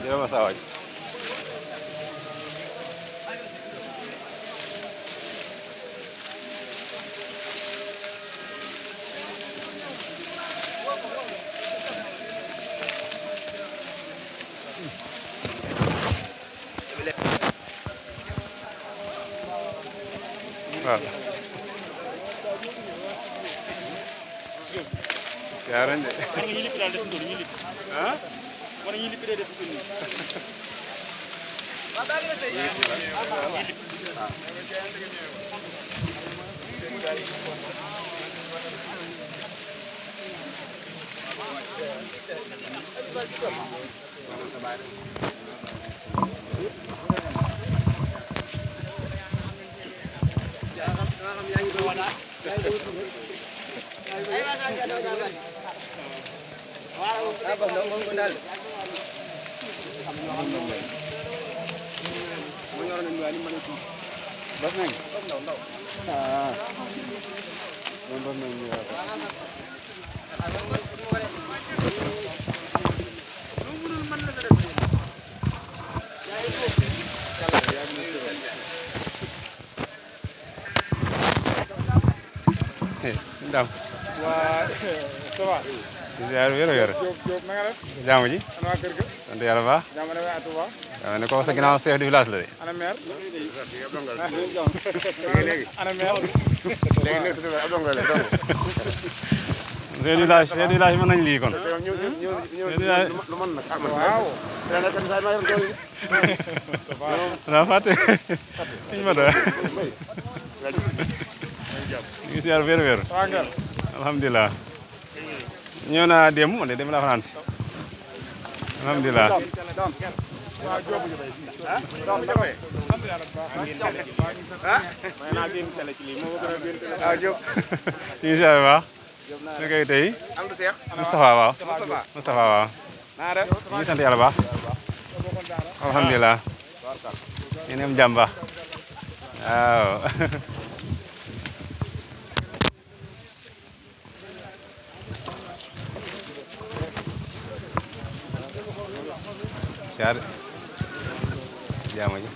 Jërëjëf Massa waay. waaw. yaa ren de. ah. Wala ñu liquidé def ko ni. Ndam. Waa ça va. Ziar wér. Diop na nga def. Jaamu ji. Ana waa kër ga. Sant Yàlla baax. Jaamu na waa Touba. Waaw ne ko sa ginnaaw chef de village la de. Ana maire. Ana maire. Léegi ab dongo la dongo. Chef de village mën nañ lii kon. Lu mën nag. Waaw. Daa fàtte. Fiñ ma doon. ñu ngi ziar wér. Alhamdulilah. ñëw naa démb man de démb laa fanaan si. Alhamdulilah. ñu ngi ziar bu baax. ñu koy tey. Moustapha waaw. Moustapha waaw. ñu ngi sant yàlla baax. Alhamdulilah. ñu ngi am jàmm baax. waaw. Siyaar jaama ji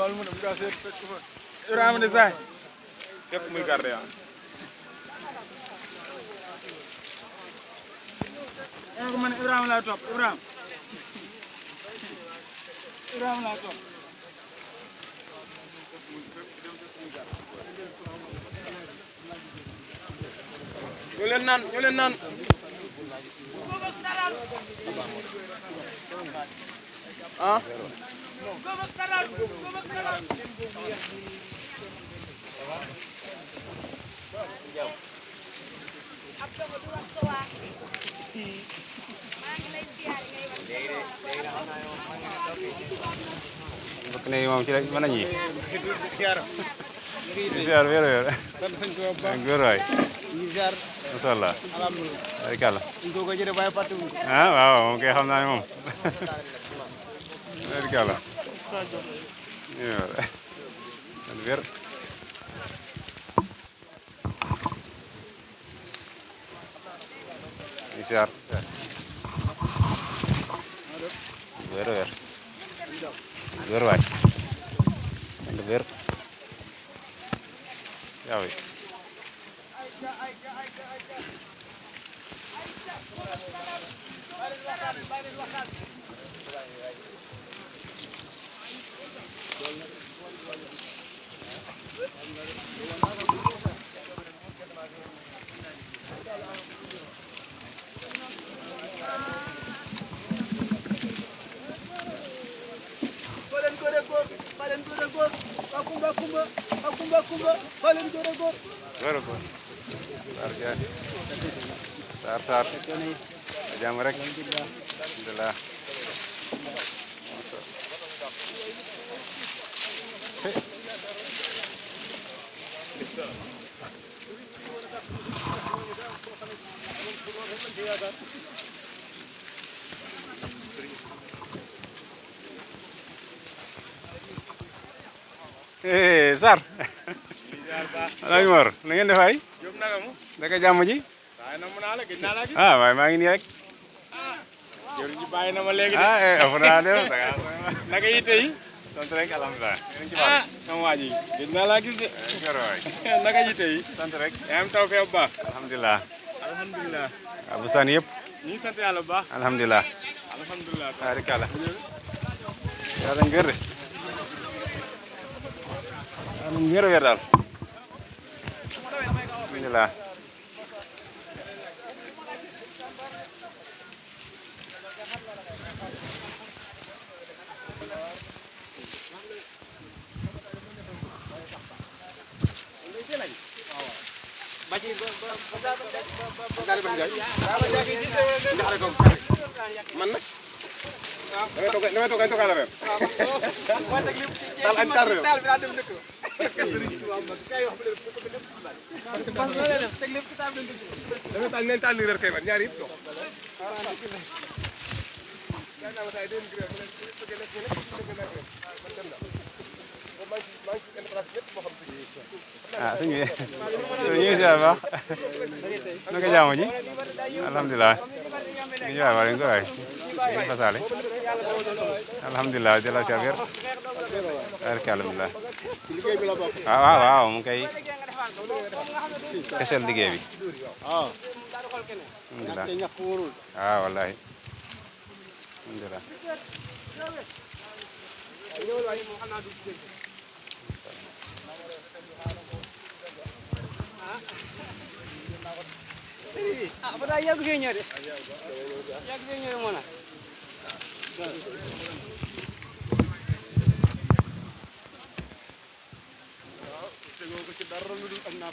wal mu dem ga seet fekk fa Ibrahima de say fépp muy garder ya ko man Ibrahima la top Ibrahima la top ñu leen naan ah bëgg na moom ci la mën a ñii ziar wér wér góor waay masha Allah barikalla ah waaw moom kay xam naa ne moom barikalla wér ziar wér wér góor waay wér yaw yi Sar jàmm rek alhamdulillah Sar ala Mor na ngeen def ay naka jàmm ji ah waaye maa ngi nii rek jëru ji bàyyi na ma léegi de ëpp naa def naka yitte yi sant rek alhamdulilah sama waa ji gis naa laa gis de naka yitte yi sant rek yaa am taw fee bu baax alhamdulilah waaw bu saan yëpp ñu sant yàlla bu baax alhamdulilah barikalla yaa dañ wér de yaa dañ wér daal alhamdulilah man nag damay toog ay togal rek dal añ tar rew damay tal neen tal li reer kay man ñaar yëpp dox ah sëñ bi ñu ngi si baax naka jaamu ji alhamdulilah ñu ngi waay ko waay ñu fasaale alhamdulilah de la chafir alhamdulilah waaw waaw mu kay kesel liggéey bi alhamdulilah waaw wallahi alhamdulilah ah ba daa yàgg fee ñëw de yàgg fee ñëw moo na tegoo ko ci dara lu dul am naa